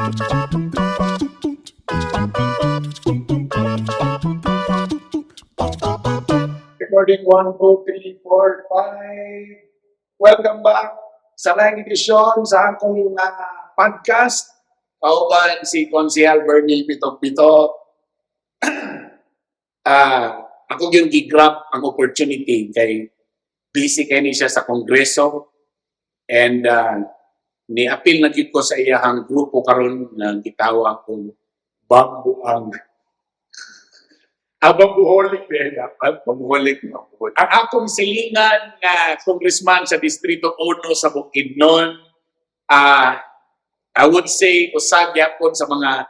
Recording 1, 2, 3, 4, 5. Welcome back sa laing edisyon sa akong podcast. Kauban si Konsehal Bernie Pitong Pito. Ako yung gi-grab ang opportunity kay busy kay ni siya sa kongreso and ni-appeal na gyud ko sa iyahang grupo karon nga gitawag kong Bamboo ang Bambuholic eh, dapat. Bambuholic, bambuholic. Ang akong silingan nga congressman sa Distrito 1 sa Bukidnon, I would say usa gyapon sa mga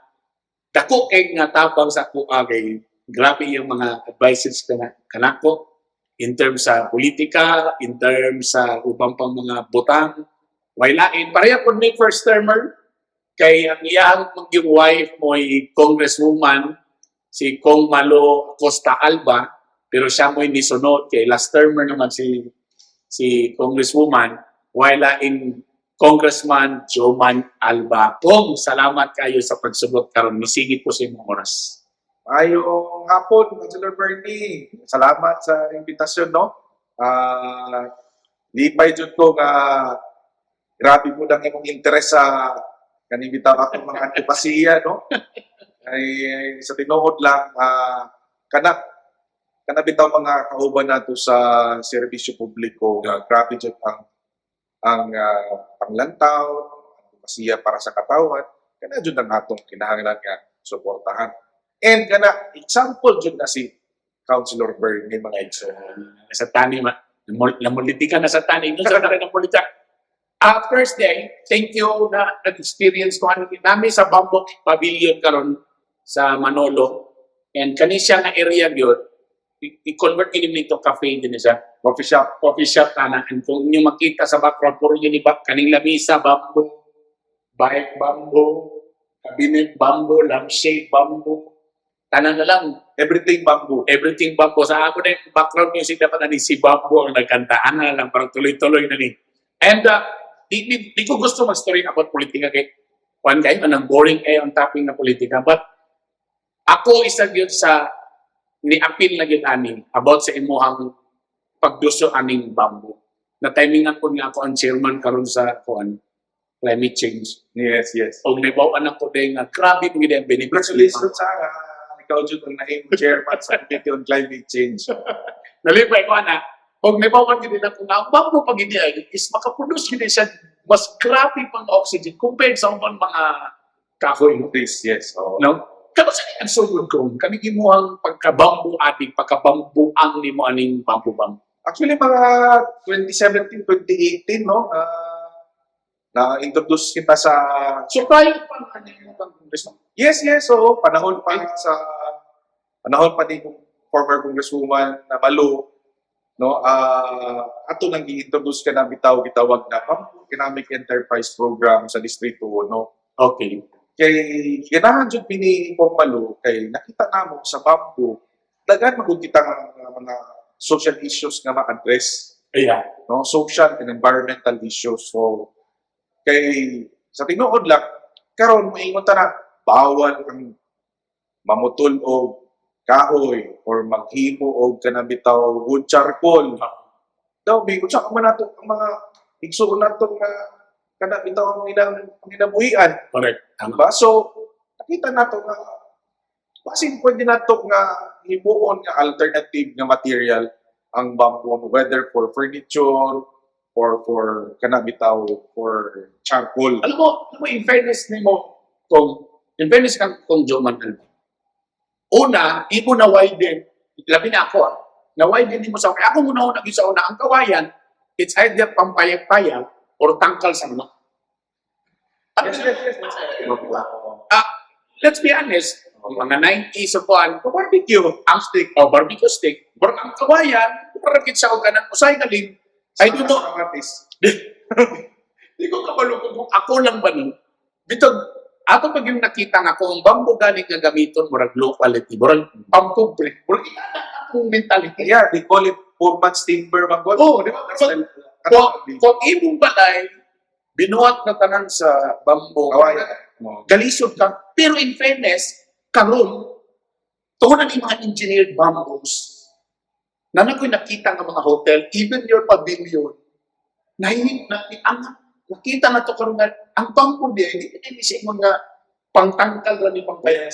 dako kay nga tabang sa ako kay grabe yung mga advices kanako in terms sa politika, in terms sa ubang pang mga butang. Way lain, pareha pud ni first termer kay ang iyang yung wife mo'y congresswoman, si Kong Malo Acosta Alba, pero siya mo'y nisunod kay last termer naman si congresswoman, while lain Congressman Joman Alba. Kong, salamat kayo sa pagsubot karon. Nisingit ko sa imong oras. Maayong hapon, Councilor Bernie. Salamat sa imbitasyon, no? Lipay jud ko nga grabe mo ang imong interes sa kaning bitaw akong mga antipasiya, no? Ay, sa tinuod lang, kana bitaw mga kauban nato sa serbisyo publiko nga grabe jud ang panglantaw, advokasya para sa katawhan, kana jud ang atong kinahanglan nga suportahan. And kana example jud na si Councilor Bernie, mga igsoon. Sa tani ma namulitika na sa tani doon sa na politika. First day, thank you na nag-experience ko ani nami sa Bamboo Pavilion karon sa Manolo. And kani siya nga area gyud i-convert kini nito cafe din siya. Coffee shop. Coffee shop ana, and kung inyo makita sa background, puro yun iba kaning lamisa bamboo, bike bamboo, cabinet bamboo, lampshade bamboo, tanan na lang. Everything bamboo. Everything bamboo. Sa ako na yung background music, dapat ani si bamboo ang nagkanta. Ana na lang, parang tuloy-tuloy na ni. And di ko gusto mag-story about politika kay kuan kayo anang boring kayo ang topic na politika, but ako isa gyud sa ni-appeal na gyud ani about sa imuhang pagduso aning bamboo. Na timingan ko nga ako ang chairman karon sa kuan climate change. Yes. Og nabaw-an ako din nga grabe po gyud ang benefits. Congratulations sa ikaw jud ang nahimong chairman sa Committee on Climate Change. Nalipay ko ana. Og nabaw-an gyud ako nga ang bamboo pag ini ay is makaproduce gyud siya mas grabe pang oxygen compared sa ubang mga kahoy. No? Please, yes. Oh. No? Kano sa ang sugod ko, kani imuhang pagka-bamboo addict, pagka-bambuang nimo aning bamboo bamboo? Actually, mga 2017, 2018, no? Na-introduce kita sa So prior pa nga niya yung congressman. Yes. So, panahon pa ni former congresswoman na Malo, no? Ato nang gi-introduce ka na bitaw gitawag na Bamboo Economic Enterprise Program sa Distrito 1. Kay ganahan jud pini Kong Malo kay nakita namo sa bamboo daghan magud kita nga mga social issues nga ma-address, no, social and environmental issues. So kay sa tinuod lang karon moingon ta na bawal ang mamutol og kahoy or maghimo og kanang bitaw wood charcoal daw bi unsa ka man nato ang mga igsuon nato nga kana bitaw ang ilang kinabuhian? Correct. Tama. Diba? So nakita nato nga basin pwede nato nga himuon nga alternative nga material ang bamboo, whether for furniture or for kana bitaw for charcoal. Alam mo, in fairness nimo, kung in fairness kang kung Joman Alba. Una, imo na widen, labi na ako, na widen nimo sa ako muna una gyud sa una ang kawayan, it's either pampayag-payag or tangkal sa mga. Yes. Let's be honest, mga 90s o kuan, Barbecue. Ang stick o barbecue stick, pero ang kawayan, parang siya og kanang usay galing. I don't know, Kamatis. di ko kabalo kung ako lang ba ni. Bitog, ato pag yung nakita nga kung bamboo gani nga gamiton, murag low quality, murag pampobre, murag ina akong mentality. Yeah, they call it poor man's timber, man gud. Oh, di ba? Kung imong balay, Binuhat na tanan sa bamboo. Kawayan. Oh. Galisod ka. Pero in fairness, karon tuon na ni mga engineered bamboos, na nakoy nakita nga mga hotel, even your pavilion, nahihin na, ang nakita na to karon nga, ang bamboo diya, hindi na siya ingon nga pangtangkal ra ni pangkaya.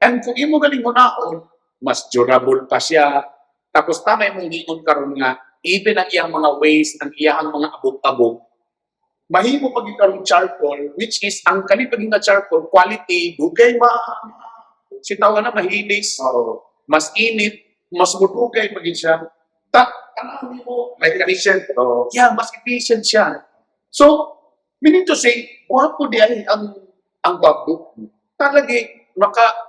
And kung imo galing hunaon, mas durable pa siya. Tapos tama imong giingon karon nga, even ang iyang mga waste, ang iyang mga abog-abog, mahimo pag karon charcoal, which is ang kani pag nga charcoal, quality, dugay ma, sitawa na mahilis, mas init, mas mudugay pag siya. Ta, tanaw mo, May efficient. Oo. Yeah, mas efficient siya. So, meaning to say, gwapo di ay ang bamboo. Talaga,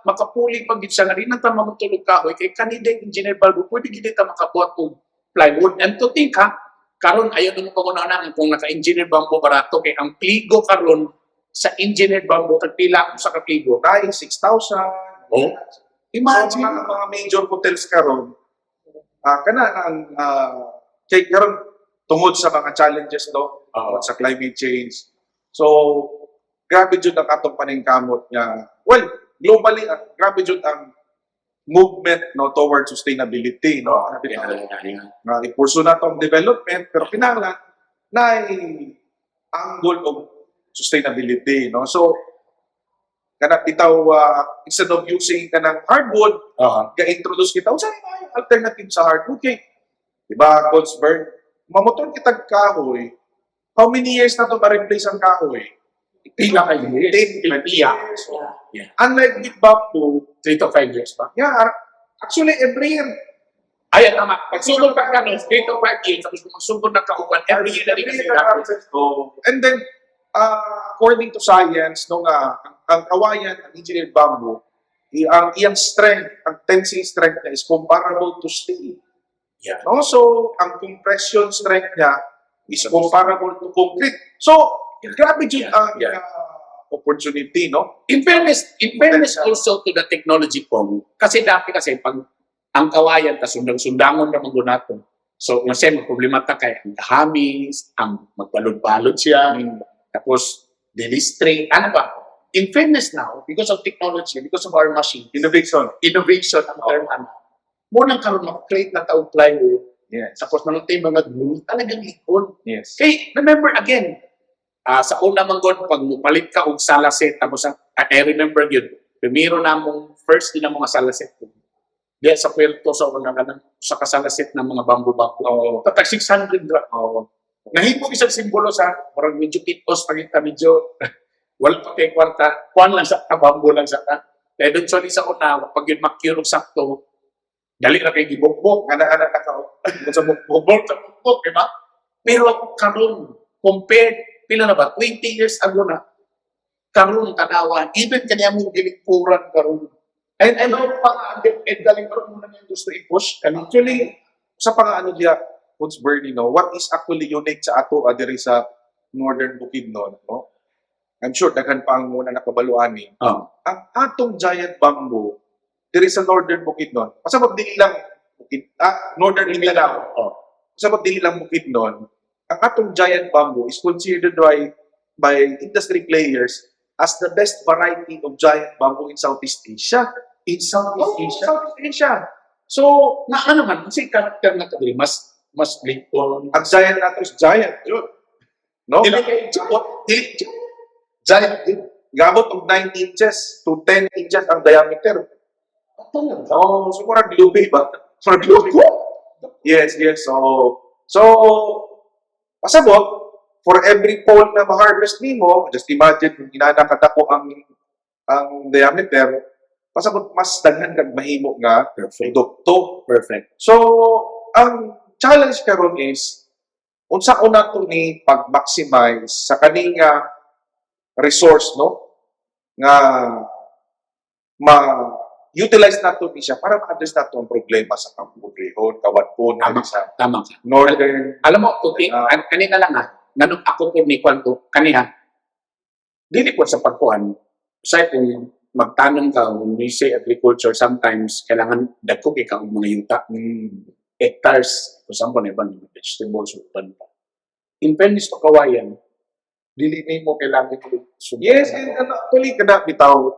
makapuli pag gid siya nga di na ta mamutulog kahoy kay kanina engineer bamboo pwede gid ta makabuhat og plywood. And to think ha, karon ayaw na mo pangunahan kung naka-engineer bamboo barato kay ang pligo karon sa engineer bamboo tagpila sa kapligo. 9, 6,000. Oh. So, Imagine. mga major hotels karon, kana ang kay karon tungod sa mga challenges, no, tungod sa climate change. So grabe jud ang atong paningkamot nga, well, globally, grabe jud ang movement, no, towards sustainability, no. Grabe nga i-pursue na tong development pero kinahanglan na angle of sustainability, no. So kana bitaw, instead of using kanang hardwood, ga-introduce kita unsa ni yung alternative sa hardwood kay di ba, Coach Bern, mamutol kitag kahoy, how many years na to ma-replace ang kahoy? Pila ka years? 10, 20 Pila. years. Unlike with bamboo, 3 to 5 years pa. Yeah, actually every year. Ay, tama. Pagsugod pa ka, no, 3 to 5 years, tapos kung magsugod na kauban, every year na rin Every kasi year ka. Oh. And then, according to science, no nga, ang kawayan, ang engineered bamboo, ang iyang strength, ang tensile strength niya is comparable to steel. No? So, ang compression strength niya is comparable to concrete. So, grabe jud ang opportunity, no? In fairness also to the technology kong, kasi dati kasi pag ang kawayan, tas sundang-sundangon na manggunato. So, kasi may problema ta kay ang kahamis, ang magbalod-balod siya, tapos dilistre, ano ba? In fairness now, because of technology, because of our machine, Innovation. Innovation ang term ano, mo nang karon maka-create na tao plywood, tapos nalang tayo mga glue, talagang likod. Kay, remember again, sa una man gud, pag mupalit ka og sala set, tapos ang, I remember yun, primero na mong, first din ang mga sala set. Diya sa Puerto sa una ka sa kasala set ng mga bamboo-bamboo. Tatag 600 ra. Nahimo isang simbolo sa, parang medyo kitos, pagita medyo, wala pa kay kwarta, kuan lang sa ka, bamboo lang sa ka. Kaya eventually sa una, pag yun makyur og sakto, dali ra kay gibukbok, Ana-ana na ka. sa bukbok, sa bukbok, di ba? Pero karon, compared, pila na ba? 20 years ago na, karon tanawa, even kanya mong gilingkuran karon. And I know pa nga, and galing karon muna niya gusto i-push. Ano? Actually, sa pang ano diya, Coach Bernie, no, what is actually unique sa ato diri sa Northern Bukidnon, no? I'm sure daghan pa ang muna nakabaluan ni. Ang atong giant bamboo diri sa Northern Bukidnon, pasabot dili lang Bukid, Northern Mindanao. Pasabot dili lang Bukidnon, ang atong giant bamboo is considered by industry players as the best variety of giant bamboo in Southeast Asia. In Southeast Oh, Asia. Southeast Asia. So, Na ano man, kasi character na to diri, mas lipon. Ang giant nato is giant, yun. No? Dili kay dili giant din. Gabot og 9 inches to 10 inches ang diameter. Talaga. Oh, so murag lubi ba? Murag lubi. Yes. So, pasabot, for every pole na ma-harvest nimo, just imagine kung inana kadako ang diameter, pasabot mas daghan kag mahimo nga Perfect. produkto. Perfect. So, ang challenge karon is unsa ko nato ni pag-maximize sa kani nga resource, no, nga ma-utilize nato ni siya para ma-address nato ang problema sa kapobrehon, kawadpon, Tama. sa Tama ka. northern. Alam mo, tuti, kanina lang ha, nganong ako po ni Kwan ko, kaniha, dili po sa pagkuhan, say kung magtanong ka, when we say agriculture, sometimes kailangan dagko kay ka og mga yuta, hectares, for example, iban mga vegetables, o iban pa. In fairness to Kawayan, Dili nimo kailangan mo. Yes, and ano, actually, kana bitaw,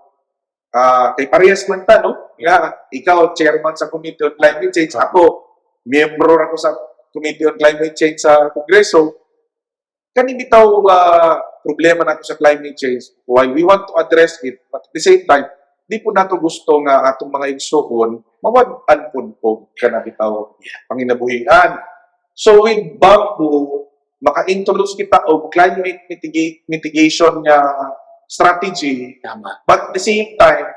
kay parehas man ta, no? Nga, ikaw, chairman sa Committee on Climate Change, ako, miyembro ra ko sa Committee on Climate Change sa Kongreso. Kani bitaw problema nato sa climate change, while we want to address it, but at the same time, di po nato gusto nga atong mga igsuon mawad-an pud og kana bitaw panginabuhian. So with bamboo, maka-introduce kita og climate mitigation nga strategy, but at the same time,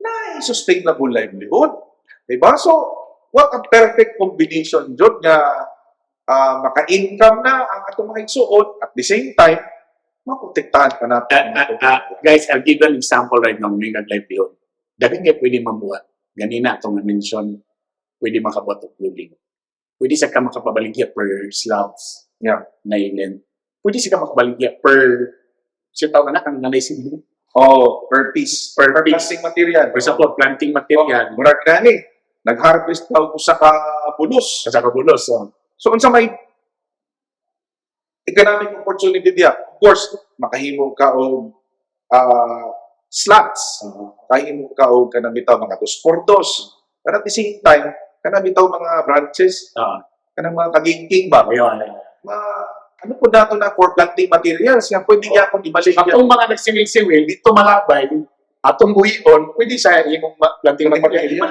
na sustainable livelihood. Diba? So, what a perfect combination jud nga maka-income na ang atong mga igsuon, at the same time, maprotektahan pa natin. Guys, I'll give you an example right now ng livelihood. Daghan kay pwede mabuhat. Ganina atong na-mention, pwede makabuhat og building. Pwede sa ka makapabaligya per slabs na ilen. Pwede siya ka makabaligya per siya tawag na kang nanay sibling. Oh, per piece. Per Per piece. planting material. For example, planting material. Oh, murag gani. Nag-harvest ka og usa ka bulos. Sa kabulos. So, So unsa may economic opportunity diya? Of course, makahimo ka og slats. Makahimo ka og kanang bitaw mga dos por dos. But at the same time, kanang bitaw mga branches, kanang mga kagingking ba? Ayun. Ma, ano po nato na for planting materials nga pwede niya akong ibalik yan. Atong mga nagsiwil-siwil, dito malabay, atong buhion, pwede sa imong planting material.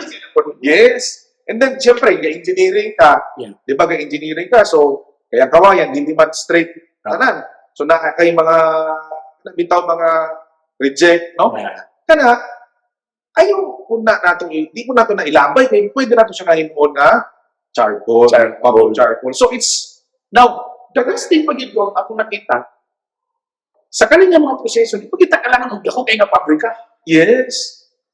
Yes. And then, siyempre, ga-engineering ka. Di ba, ga-engineering ka. So, kaya kawayan, hindi man straight tanan. So, naa kay mga, bitaw mga reject, no? Kana, ayaw kung na nato, di ko nato na ilabay, kaya pwede nato siya ngayon na charcoal. Charcoal. Bamboo charcoal. So, it's, Now, the last thing pag ito, ako nakita, sa kanilang mga proseso, di pa kita kailangan og dako kay nga pabrika.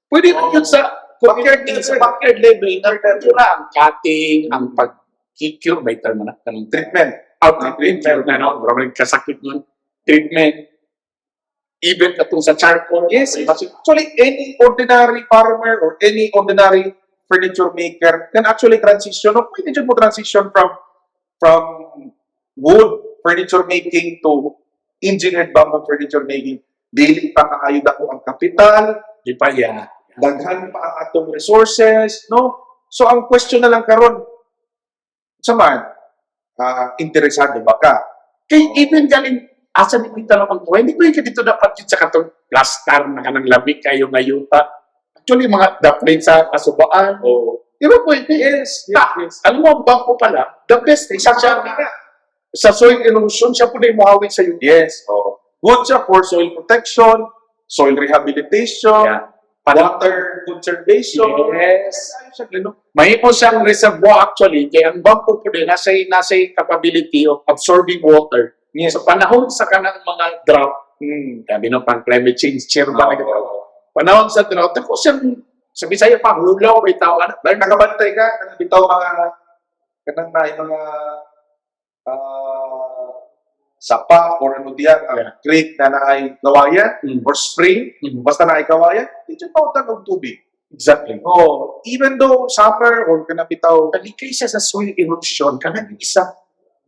Pwede na yun sa Backyard community, sa level. backyard level, na pwede na ang cutting, ang pag-cure, may term na, kanang Treatment. Out treatment na, no? Maraming kasakit nun. Treatment. Even katong sa charcoal. Yes. Actually, any ordinary farmer or any ordinary furniture maker can actually transition. No, pwede dyan mo transition from wood furniture making to engineered bamboo furniture making. Dili pa kaayo dako ang kapital, Di pa, yeah. daghan pa ang atong resources, no? So ang question na lang karon, sa man, interesado ba ka? Kay even galing, asa ni kita lang ang hindi ko yung dito dapat yun sa katong plaster na kanang labi kayo nga yuta. Actually, mga daplin sa kasubaan. Oh. Di ba pwede? Yes. Alam mo, ang bangko pala, the best, isa siya sa soil erosion, siya po na yung muhawin sa yuta. Yes. Oh. Good siya for soil protection, soil rehabilitation, water conservation. Ayos siya, no? Mahimo siyang reservoir actually, kaya ang bangko po din, nasa capability of absorbing water. Sa panahon sa kanang mga drought, sabi no, pang climate change chair ba? Oo. Panahon sa drought, ako siyang, sa Bisaya pa, hulaw, may tao, ano? Dahil nakabantay ka, kanang bitaw mga kanang na mga sapa or ano diyan, ang creek na naay kawayan or spring, basta naay kawayan, di dyan mautan og tubig. Oh, even though summer or kanang bitaw. Talikay siya sa soil erosion, kanang isa.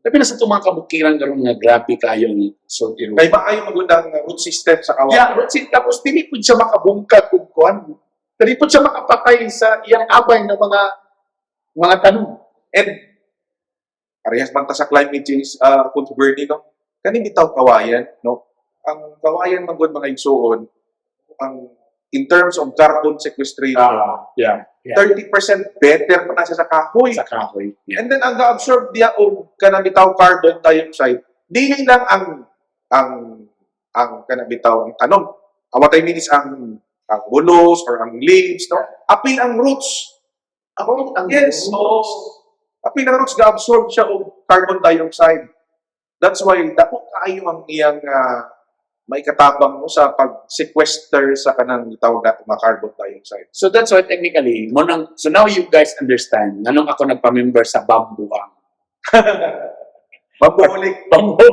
Labi na sa itong mga kabukiran karon nga grabe kayong soil erosion. Kay maayo magundang root system sa kawayan. Yeah, root system. Tapos dili pud siya makabungkag og kuan. Dili pud siya makapatay sa iyang abay ng mga tanom. And parehas man ta sa climate change controversy, no? Kani bitaw kawayan, no? Ang kawayan man gud, mga igsuon, ang in terms of carbon sequestration, 30% better pa na siya sa kahoy. Sa kahoy. And then ang ga-absorb diya og kanang bitaw carbon dioxide, dili lang ang kanang bitaw ang tanom. Ang what I mean is ang bulos or ang leaves, no? Apil ang roots. Ako ang Yes. Oo. Apil ang roots, ga-absorb siya og carbon dioxide. That's why dako kaayo ang iyang may katabang mo sa pag-sequester sa kanang gitawag nato nga carbon dioxide. So that's why technically, mo nang, so now you guys understand nganong ako nagpa-member sa Bambuang. Bambuholic. Bambu.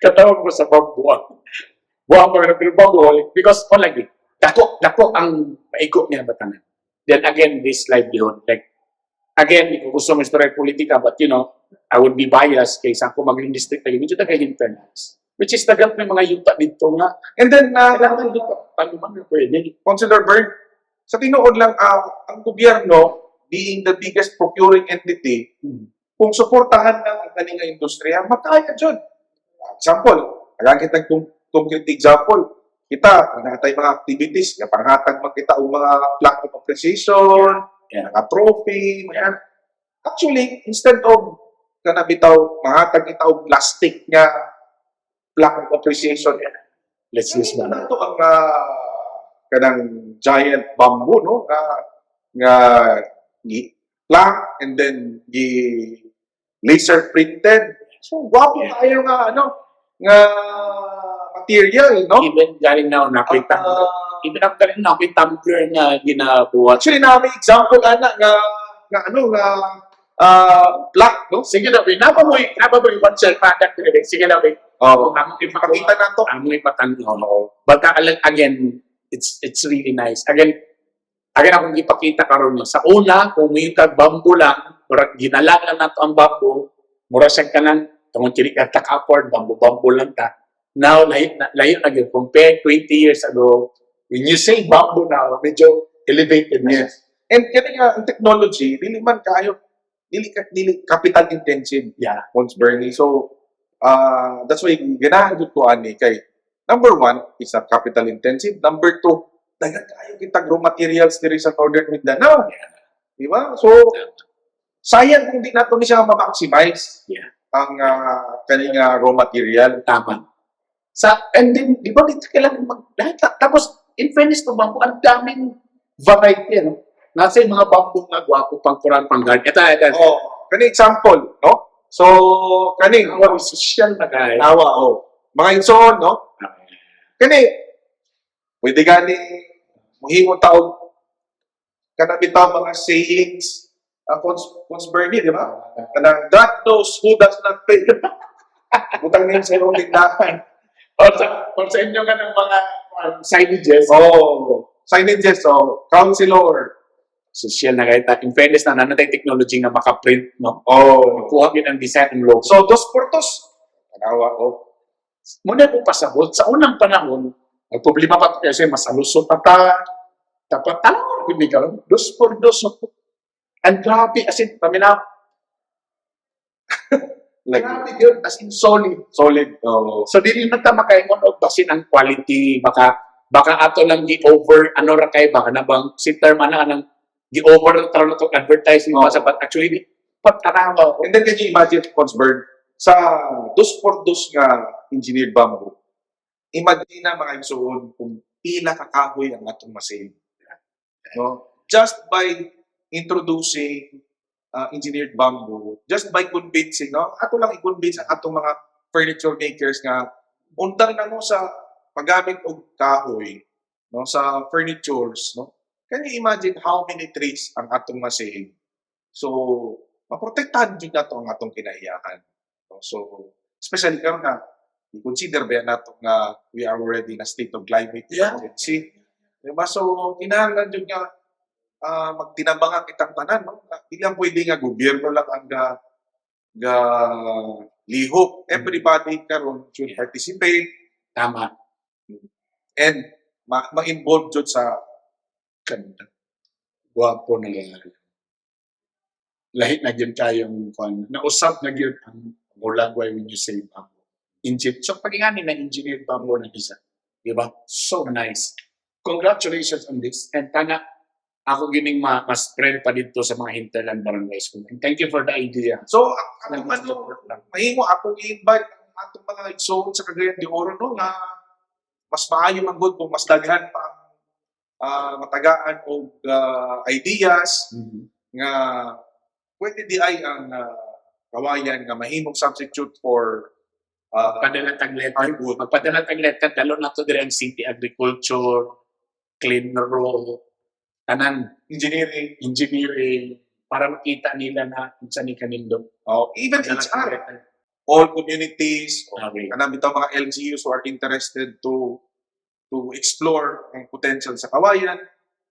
Katawag ko sa Bambuang. Buang pa pero Bambuholic because on lagi dako dako ang maigo niya batangan. Then again, this livelihood, like again, di ko gusto mo istorya politika, but I would be biased kay sa ako maging district lagi medyo taga internals. Which is daghan may mga yuta dito nga. And then, Kailangan dito, tanuman na pwede. Councilor Bern, sa tinuod lang, ang gobyerno, being the biggest procuring entity, kung suportahan ng ang kaning nga industriya, makaya jud. Example, agang kitang concrete example, kita, natay mga activities, nga panghatag man kita og mga plaque of appreciation, mga trophy, mga. Actually, instead of kana bitaw mahatag kita og plastic nga plaque of appreciation, Let's use gamiton one. Nato ang kanang giant bamboo, no, nga gi plaque and then gi laser printed, so gwapo kaayo nga ano nga material, no? Even galing na nakita. Even ako galing na ako'y tumbler nga ginabuhat. Actually, na may example ana nga ano nga plaque, no? Sige na, Bay. Napa mo yung one shell product dire. Sige na, Bay. Oh, Among ipakita. Pakita nato. Among ipatan-aw. But again, it's really nice. Again akong ipakita karon, no. Sa una, kung may kag bamboo lang, murag ginala lang nato ang bamboo, mura siya kanang tungod kini ka afford bamboo bamboo lang ta. Now lahi na lahi na gyud compare 20 years ago. When you say bamboo now, medyo elevated na siya. Yes. And kani nga ang technology dili man kaayo dili capital intensive. Cons Bernie. So, that's why ganahan jud ko ani kay number one, it's not capital intensive. Number two, daghan kaayo kitag raw materials diri sa Northern Mindanao. Di ba? So, sayang kung di nato ni siya ma-maximize ang kaning raw material. Tama. Sa, and then, di ba dito kailangan mag, lahat, tapos, in fairness to bamboo, ang daming variety, ano? Nasa yung mga bamboo nga gwapo pang kuran pang garden. Ito, ito. Oh, kani example, no? So, kani Awa, social na kay. Awa, oh. Mga igsoon, no? Kani pwede gani mohimo ta og kana bitaw mga sayings, Cons Bernie, di ba? Kanang "God knows who does not pay." Butang niyo sa imong tindahan. Or sa inyo ka ng mga signages. Oh, signages, oh, councilor. Social na kay. In fairness na, nanatay technology nga makaprint, no? Oh. Kuha yun ang design ng logo. So, dos por dos. Tanawa, oh. Muna ko pasabot, sa unang panahon, ang problema pa kasi masalusot pa ta, dapat tanaw ko ni karon, dos por dos ako. Ang grabe, as in, pamina, Like, grabe yun, as in solid. Solid. Oh. So, dili na ta makaingon og basin ang quality, baka ato lang gi-over, ano ra kay, baka na bang, si term ana kanang gi-over na na to advertising pa Oo. sa, but actually, di, patanawa ko. And then can you imagine, Consbert, sa dos por dos nga engineered bamboo, imagine na, mga igsoon, kung pila ka kahoy ang atong masave. No? Just by introducing engineered bamboo, just by convincing, no? Ato lang i-convince ang atong mga furniture makers nga undang na mo sa paggamit og kahoy, no, sa furnitures, no? Can you imagine how many trees ang atong masave? So, maprotektahan jud nato ang atong kinaiyakan. No? So, especially karon na i-consider ba nato nga we are already in a state of climate emergency. Diba? So, kinahanglan jud nga magtinabangan kitang tanan, no? Di lang pwede nga gobyerno lang ang ga lihok. Everybody karon should participate Tama. And ma-involve jud sa Ganda. Gwapo na lang. Lahi na gyud kayong kwan. Nausap na gyud ang mulagway when you say bamboo. Engine. So pag nga na engineered bamboo na isa. Di ba? So nice. Congratulations on this. And tana, ako gining ma-spread pa dito sa mga hinterland barangays ko. And thank you for the idea. So, ang atong ano, mahimo atong i-invite ang atong mga igsoon sa Cagayan de Oro, no, nga mas maayo man gud kung mas daghan pa ang matagaan og ideas nga pwede di ay ang kawayan nga mahimong substitute for Padala tag letter. Hardwood. Magpadala tag letter, dalo na to diri ang city agriculture, clean road, tanan, engineering, engineering, para makita nila na kung saan ni kanindot. Oh, even Padala tag HR, letter. All communities, kanang bitaw mga LGUs who are interested to explore ang potential sa kawayan,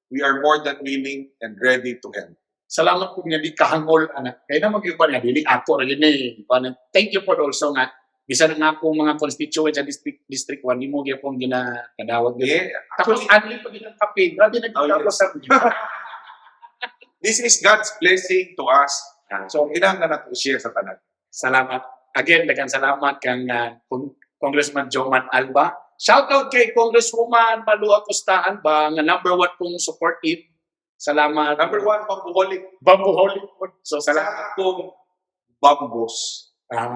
we are more than willing and ready to help. Salamat po nga di kahangol ana. Kaya na mag nga dili ako ra gini. Thank you for also nga bisan ang akong mga constituents sa District 1, imo gyapon ginakadawat. Tapos anli pa gid ang kape. Grabe nagkakaroon sa This is God's blessing to us. So, So, kinahanglan nato share sa tanan. Salamat. Again, daghang salamat kang Congressman Joman Alba. Shout out kay Congresswoman Malu Acosta Alba nga number one kong supportive. Salamat. Number one, bambuholic. Bambuholic. So, Sa salamat. akong bambos. Ah.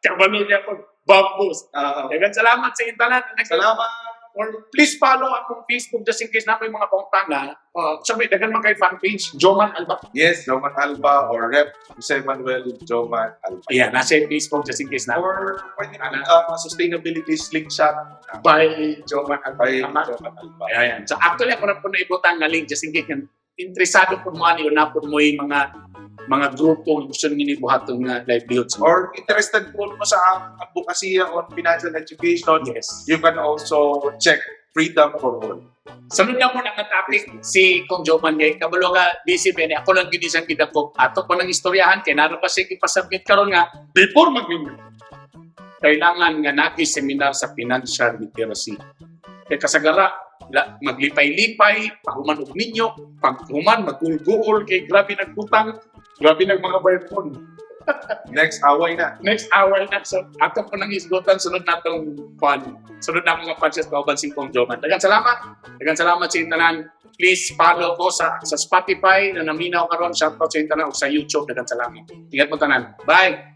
Kabalo niya po. Bambos. Daghang salamat sa inyong tanan. Salamat. Or please follow akong Facebook just in case na may mga pangutana. Sabi, daghan man kay fan page, Joman Alba. Yes, Joman Alba or Rep. Jose Manuel Joman Alba. Ayan, nasa yung Facebook just in case na. Or pwede na sustainability slingshot By Joman Alba. by Tama? Joman Alba. Ayan. So actually, ako na po naibutang nga link just in case nga interesado po mo ani o na po mo yung mga grupo nga gusto ninyo buhaton nga livelihoods. Or interested po mo sa advocacy on financial education, you can also check Freedom for All. Sunod na mo na nga topic si Kong Joman kay kabalo nga busy bene ako lang gid isang gidakop ato pa ng istoryahan kay naro pa siya ipasubmit karon nga before magminyo kailangan nga nagi seminar sa financial literacy kay kasagara la, maglipay-lipay pahuman og ninyo paghuman magulguol kay grabe nagutang, grabe nag mga baypon. Next away na. Next hour na. So, ato po nang isgutan, sunod na itong fun. Sunod na mga punches kauban si Kong Joman. Daghang salamat. Daghang salamat sa intanan. Please follow ko sa Spotify na naminaw karon. Shout out sa intanan o sa YouTube. Daghang salamat. Ingat mo tanan. Bye!